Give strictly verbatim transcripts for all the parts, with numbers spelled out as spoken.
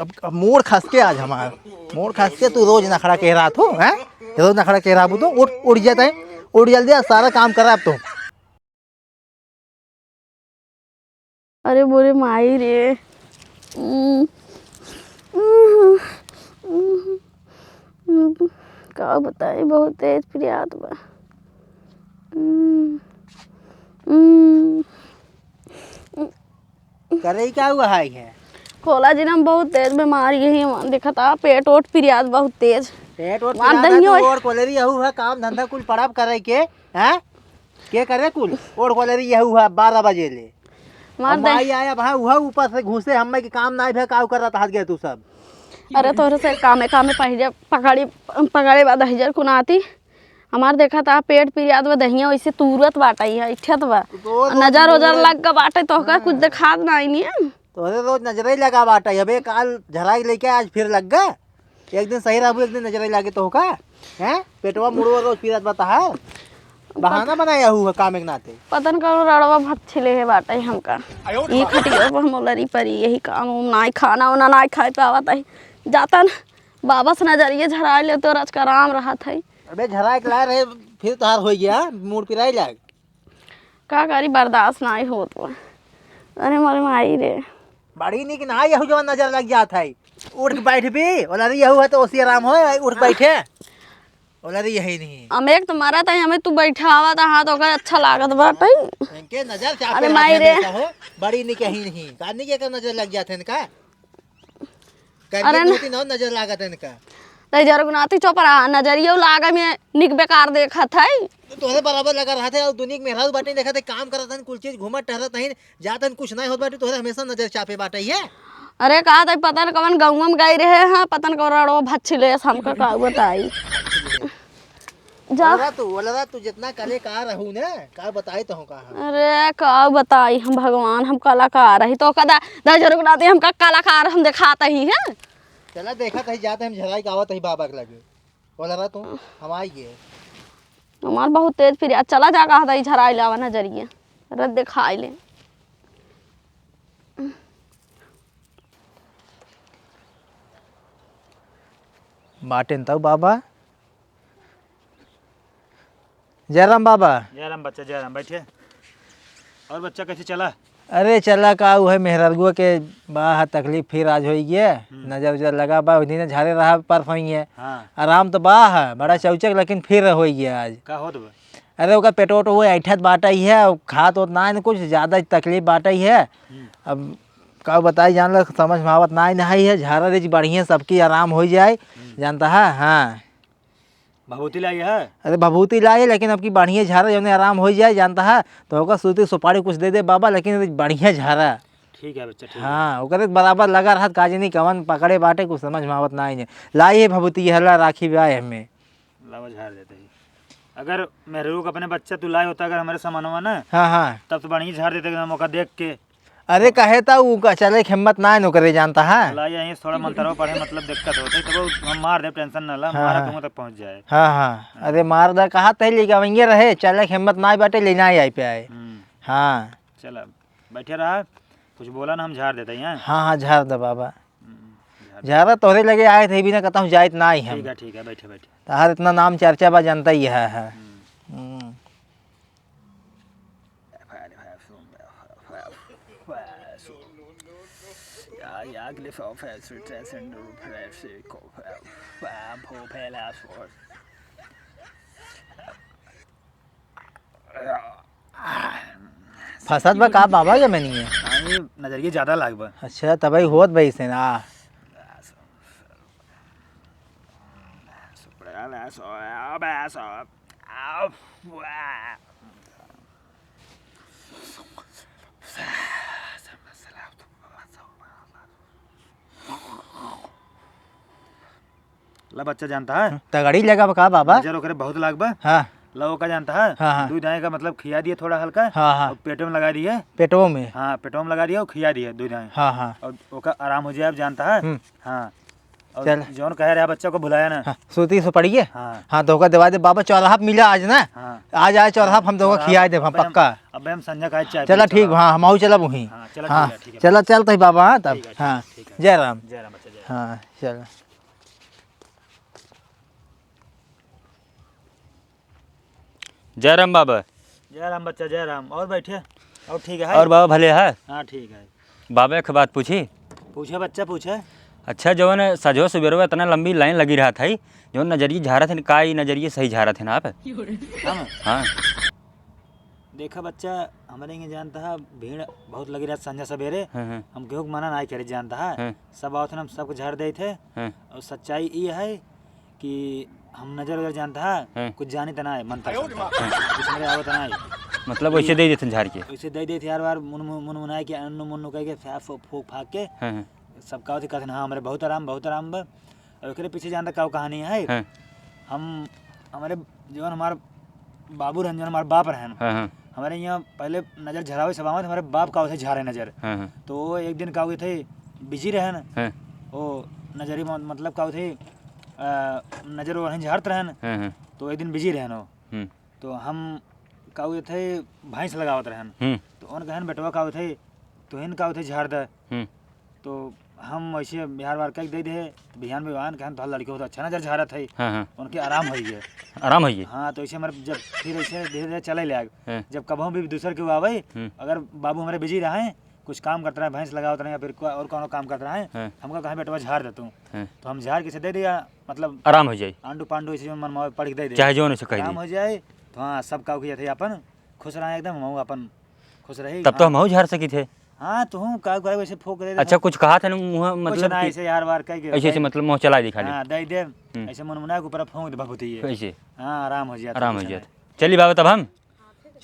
अब, अब मूड खसके आज हमार, मूड खसके। तू रोज नखड़ा कह रहा तू, हैं? रोज नखड़ा कह रहा तू, उठ, उठ जाता है, उठ जल्दी, आज सारा काम करा अब तू। अरे मोरे माई रे। उम, उम, उम, उम, का बताई, बहुत तेज पिरियात बा। उम, उम। करे का हुआ है, है? खोला जी ना, बहुत तेज बीमारी है, वहाँ देखत आ, पेट ओट पिरियात बहुत तेज। पेट ओट वहाँ पिरियात है, दहियो तू है। और कोलेरी यहू है, काम धंधा कुल पड़ाप करे के, हैं? के करे कुल? ओढ़ वाले रही यहू है बारह बजे ले। मार अब दे। माई आया भाई, वह ऊपर से घुसे, हम्मे के काम नाई भे, काऊ कर रहा था गया तू सब। अरे तोहरे से कामे कामे पहिले पकड़ी, पकड़े बाद हजार कुनाती। हमार देखा था पेट पिरियात बा, दहिया वैसे तुरत बाटा ही है, इठत बा। तो रोज नजर रोज ओजर लग गा बाटे, तोहका कुछ हाँ। देखात नाई नहीं है। तोहरे रोज नजरे लगा बाटा, अबे काल झराई लेके आज फिर लग गा। एक दिन सही रहबू, एक दिन नजर लागे तोहका। हैं? पेटवा मुड़वा रोज पीरत बता है। बहाना बनाया हुआ काम एक नाते। पता न कौन रड़वा भच्छी ले है बाटे हमका। ई खटिया पर हम लरी परी, यही काम उम नाई, खाना उना नाई खाए पावत है। जाता न बाबा से नजरिए झराए ले तो रच का आराम रहत है। अबे झराए के लाए रहे, फिर तोहार हो गया, मूड पिराए लाग। का करी, बर्दाश्त नाई होत बा। अरे मोरे माई रे। बड़ी निक ना यहू जवन नजर लग जात है। उठ के बैठ भी, ओला रे यहू है तो ओसी आराम हो, उठ के बैठे। ओला रे यही नहीं। हम एक तो मरत है, हमें तू बैठावा था, हाँ, तो ओकर अच्छा लागत बाटे। इनके नजर चापे अरे माई रे। हो, बड़ी निक यही नहीं। कानी के का नजर लग जात है इनका? अरे करके न- दो तीन और नजर लागत है इनका। नहीं जरूर गुनाती चुप रहा, नजरियो लागे में निक बेकार देखत है। तो तोहरे बराबर लगा रहत है और दुनिया के मेहरारू बाटे देखत है, काम करत हन, कुल चीज घूमत टहरत हन, जात हन, कुछ नहीं होत बाटे, तोहरे हमेशा नजर चापे बाटे ये। अरे कहा था पता न कवन गौवा में गई रहे, हाँ, पता न कवन रड़ो भच्छी ले, हमका का बताई। जा। ओलरा तू, ओलरा तू जितना कले का रहू ना, का बताई तो का हम। अरे, का बताई हम भगवान, हम कलाकार ही तो कदा, दा जरूर ना दे, हम का कलाकार हम दिखाता ही है। चला देखा तही जाते हम झराई का आवत ही बाबा के लगे। ओलरा तू, हम आई गए। हमार बहुत तेज फिर, चला जा कहा था, झराई लावा नजरिए, रत दिखाई ले। बाटेन तब बाबा। जय राम बाबा। जय राम बच्चा, जय राम, बैठे। और बच्चा कैसे चला? अरे चला का, उहे मेहररुआ के बा है तकलीफ, फिर आज होई गया। हम्म। नजर उजर लगा बा, उस दिन झारे रहा परसों ही है। हाँ। आराम तो बा है, बड़ा चौचक, लेकिन फिर होई गया आज। का होत बा? अरे ओकर पेट ओट वो ऐठत बाटा ही है, खात होत ना है कुछ, ज्यादा तकलीफ बाटा ही है। हम्म। अब का बताई, जान ला समझ में आवत ना है, ना है, झारा रिच बढ़िया, सबकी आराम हो जाए, हम्म। जानता है, हाँ। भभूति लाई है? अरे भभूति लाई, लेकिन अब की बढ़िया झारा जौने आराम हो जाए, जानता है, तो ओकर सूती सुपारी कुछ दे दे बाबा, लेकिन बढ़िया झारा। ठीक है बच्चा, ठीक है। हाँ, ओकरे बराबर लगा रहत, काजनी कवन पकड़े बाटे, कुछ समझ में आवत ना है। लाई है भभूति, ये हल्ला राखी बा हमें। लावा झार देते ही। अगर मेहरारू का अपने बच्चा तू लाए होता अगर हमारे सामानवा ना, हाँ, हाँ। तब तो बढ़िया झार देते एकदम ओका देख के। अरे कहे ता ऊ का चले के हिम्मत ना है ओकरे, जानता है। ला यहीं से थोड़ा मंत्रवा पढ़े, मतलब दिक्कत होते, तो वो हम मार दे, tension ना ला, हाँ, मारा हाँ। तुम तक पहुँच जाए। हाँ, हाँ। हाँ। अरे मार दा, कहा तही लेके आवेंगे रहे, चले के हिम्मत ना बाटे, ले ना आई पे आए। हम्म। हाँ। चला, बैठे रहा, कुछ बोला ना, हम झार देते हैं। हाँ, हाँ, झार दे बाबा। हम्म, झार दे। झारा तोहरे लगे आए थे, बिना कहता हूँ जाइत ना आई हम। ठीक है, ठीक है, बैठे, बैठे। तहार इतना नाम चर्चा बा, जानता ही है, है। हम्म। हम्म। फंसत बा का बाबा के मनिया? हाँ, ये नजरिया ज्यादा लाग बा। अच्छा, तबई होत बा इसे ना। ला बच्चा जानता है? तगड़ी लगा बा का बाबा? नजर ओकरे बहुत लाग बा। हाँ। ला ओका जानता है? हाँ, हाँ। दूध आए का मतलब खिया दिए थोड़ा हल्का। हाँ, हाँ। और पेटो में लगा दिए। पेटवो में? हाँ, पेटो में लगा दिए और खिया दिए दूध आए। हाँ, हाँ। और ओका आराम हो जाए, अब जानता है? हम्म। हाँ। और चल। जौन कहे रहा बच्चा को भुलाया ना। हाँ, सूती से पड़िए। हाँ। हाँ, धोखा देवा दे बाबा, चौराहा पे मिला आज ना। हाँ। आज आए चौराहा पे हम धोखा चौराहा खिया दे, हाँ, अबे हम, पक्का। अबे हम संझा खाए चाय चला पिए ठीक, चौराहा। हाँ, हम आऊ चलब वहीं। हाँ, चला हाँ, ठीक है, ठीक है। चला चलत ही बाबा, हाँ, तब। ठीक है, ठीक है, हाँ, ठीक है। जय राम। जय राम बच्चा, जय राम। हाँ, चला। जय राम बाबा। जय राम बच्चा, जय राम। और बैठे? और ठीक है? और बाबा भले है? हाँ, ठीक है। बाबा, एक बात पूछी? पूछे बच्चा, पूछे। अच्छा, जौन सजो सुबेरवा इतना लंबी लाइन लगी रहत है, जौन नजरिए झारत है, का ई नजरिए सही झारत है ना आप? हम? हाँ। देखा बच्चा, हमरे इहाँ जानता है, भीड़ बहुत लगी रहत संझा सबेरे। हाँ, हाँ। हम केहू के मना नाहीं करे जानता है। हाँ। सब आवत हैं, हम सबके झाड़ देत है। हाँ। और सच्चाई ई है कि हम नजर उजर जानता है, हाँ। कुछ जानी त ना है, मंत्र संत्र। हाँ। कुछ हमरे आवत ना है। मतलब वैसे दे देते झाड़ के? वैसे दे देते यार, बार मुन-, मुन-, मुनमुनाए के, अन्नू मुन्नू कह के, फै-, फू-, फूक फाक के। हाँ, हाँ। सब का होती कहते हैं, "हाँ, हमरे बहुत आराम, बहुत आराम बा।" और ओकरे पीछे जानता का कहानी है? हाँ। हम, हमरे जौन हमार बाबू रहन, जौन हमार बाप रहन, हाँ, हाँ। हमरे यहाँ पहले नजर झरावे सब आवत, हमारे बाप का होते झारे नजर। हाँ, हाँ। तो वो एक दिन का होते busy रहन, हाँ। वो नजरी म-, मतलब का होते, अ, नजर वो वहीं झारत रहन। हाँ, हाँ। तो एक दिन busy रहन वो। हम्म। तो हम का होते भैंस लगावत रहन। हम्म। तो उन कहन, "बेटवा का होते, तुहिन का होते झाड़ दे।" हम्म। तो हम वैसे बिहार वार कह दे दे, तो बिहान में बहान कहन, "तोहर लड़के हो तो अच्छा नजर झारत है।" हाँ, हाँ। उनके आराम होइए। आराम होइए। हाँ, तो ऐसे हमारे जब फिर ऐसे धीरे धीरे चले लाग। हाँ। जब कबहूँ भी दूसर के आवे, हम्म। अगर बाबू हमारे busy रहे, कुछ काम करत रहे, भैंस लगावत रहे या फिर को-, और कौनो काम करत रहे, हाँ। हमका कहें, "बेटवा झाड़ दे तू।" हाँ। तो हम झाड़ के से दे दिया, मतलब आराम हो जाए। आंडू पांडू ऐसे जो मन में पढ़ के दे दे। चाहे जौन ऐसे कह आराम दे। हो जाए, तो हाँ, सब का किया थे अपन खुश रहे एकदम, हम अपन खुश रही। तब तो हाँ। हमहू झाड़ सकी थे। हाँ, तो हूँ का करे, वैसे फोक दे दे। अच्छा, कुछ कहा था ना मुँह, कुछ मतलब ना, कि ऐसे यार वार कह के ऐसे, ऐसे, मतलब मुँह चला दिखा ले। हाँ, दे दे। हम्म। ऐसे मुनमुना के ऊपर फोंक दे भभूति ये। ऐसे। हाँ, आराम हो जाता, आराम हो कुछ जाता। नहीं। चली बाबा तब हम।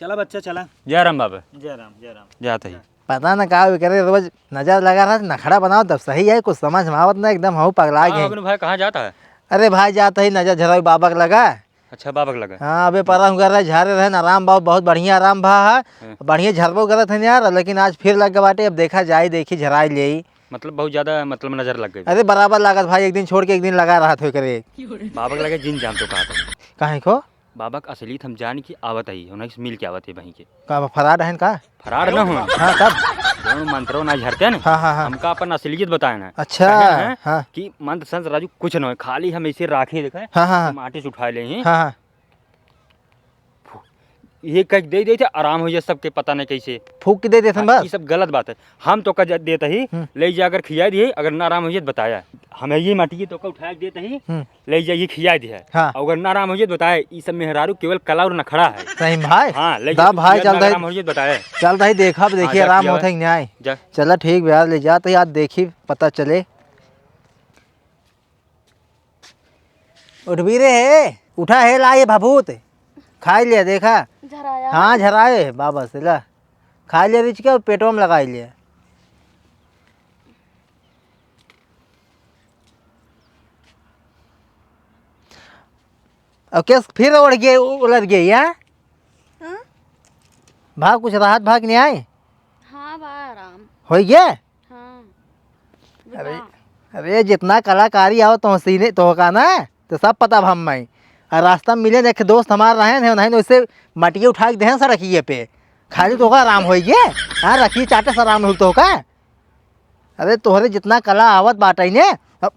चला बच्चा, चला। जय राम बाबा। जय राम, जय राम। जात ही। पता न का करे, रोज नजर लगा रहा, नखड़ा बनाओ तब सही है, कुछ समझ में आवत ना, एकदम हऊ पगला हाँ, गए। अगनू भाई कहाँ जाता है? अरे भाई, जाता ही नजर झराई बाबा के लगा। अच्छा, बाबा के लगा। हाँ, अबे परा हुआ रहे, झारे रहे, आराम बा, बहुत बढ़िया आराम भा है। हाँ। बढ़िया झरबो करत है यार, लेकिन आज फिर लग गए बाटे, अब देखा जाए, देखी झराई ले। मतलब बहुत ज्यादा, मतलब नजर लग गई। अरे बराबर लागत भाई, एक दिन छोड़ के एक दिन लगा रहा था करे। बाबा के लगे जिन जान तो कहा था। काहे को? बाबा के असलियत हम जान के आवत ही, उन्हीं से मिल के आवत ही वहीं के। का फराड है का? फराड ना हो। हाँ, तब? जौन मंत्रो ना झरते ना, हाँ, हाँ, हाँ। हमका अपन असलियत बताए ना। अच्छा, कहे हैं हाँ। कि मंत्र संत राजू कुछ ना हो, खाली हम ऐसे राखे देखे, हाँ, हाँ, हाँ। माटी से उठा ले ही। हाँ, हाँ। ये कह के दे देते, आराम हो जाए सबके, पता नहीं कैसे। फूक के दे देते हैं हाँ, बस। ये सब गलत बात है। हम तो कह देते ही, हम्म। ले जा अगर खिया दिए, अगर ना आराम हो जाए तो बताया। हमें ये माटी ये तो का उठा के देते ही, हम्म। ले जाइए, खिया दिया। हाँ। अगर ना आराम हो जाए तो बताए, ई सब मेहरारू केवल कला और नखड़ा है। सही में भाई? हाँ, ले दा जाइए, भाई, खिया चल ना रही, आराम हो जाए तो बताए। चल रही, देखा, हाँ, देखिए जा आराम खिया होत है कि नहीं। जा। चला ठीक बा, ले जा तो यार, देखी, पता चले। उठबी रे हे, उठा हे, ला ये भभूत, खाई ले, देखा। झराया? हाँ, झराए है, बाबा से ला, खाई ले रिच के और पेटवा में लगाई ले। अब केस फिर उड़ गए, उलर गए, या? हाँ? भा कुछ राहत भा कि नहीं आए? हाँ, बा आराम। हो गया? हाँ। अरे, बा। अरे, जितना कलाकारी आओ तो सीने तो का ना, तो सब पता भा हम। और रास्ता में मिले, एक दोस्त हमार रहे हैं, उन्हें उससे मटिया उठा के देहन सड़किए पे। खाली तो का आराम होइए? हाँ, रखी चाटे से आराम हो तो का? अरे, तोहरे जितना कला आवत बाटे ने, अब,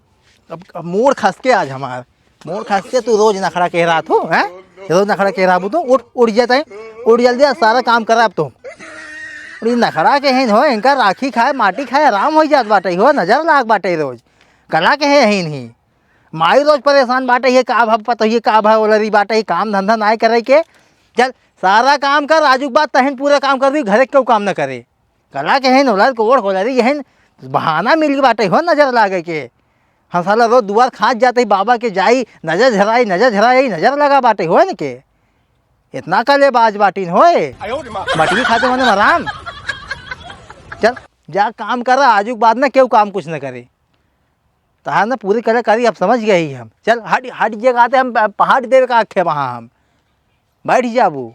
अब, अब मूड खस के आज हमार, मूड खस के तू रोज नखड़ा कह रहा तू, हैं? रोज नखड़ा कह रहा तू, उठ, उठ जाता है, उठ जल्दी, आज सारा काम करा अब तू। अरे, नखड़ा के हैं हो, इनका राखी खाए, माटी खाए, आराम हो जात बाटे हो, नजर लाग बाटे रोज। कला के है ही नहीं। माई रोज परेशान बाटे, ये का भा पता, ये का भा ओलरी बाटे, ये काम धंधा नाय करे के। चल, सारा काम कर, आजू के बाद तहन पूरा काम कर दी, घरे के केहू काम न करे। कला के हन, ओलर के ओढ़ ओलरी हन, बहाना मिल गई बाटे हो नजर लागे के। हम साला रोज दुआर खात जाते ही बाबा के जाई, नजर झराई, नजर झराई, नजर लगा बाटे हो न के। इतना कले बाज बाटिन होए। आयो रे माँ। मटकी खाते मने आराम। चल, जा काम कर, आजू के बाद ना केहू काम कुछ न करे। तहार ना पूरी कलाकारी अब समझ गए ही हम। चल, हट, हट जे कहते हम प-, पहाड़ देवे का आखे वहाँ हम। बैठ जाबू।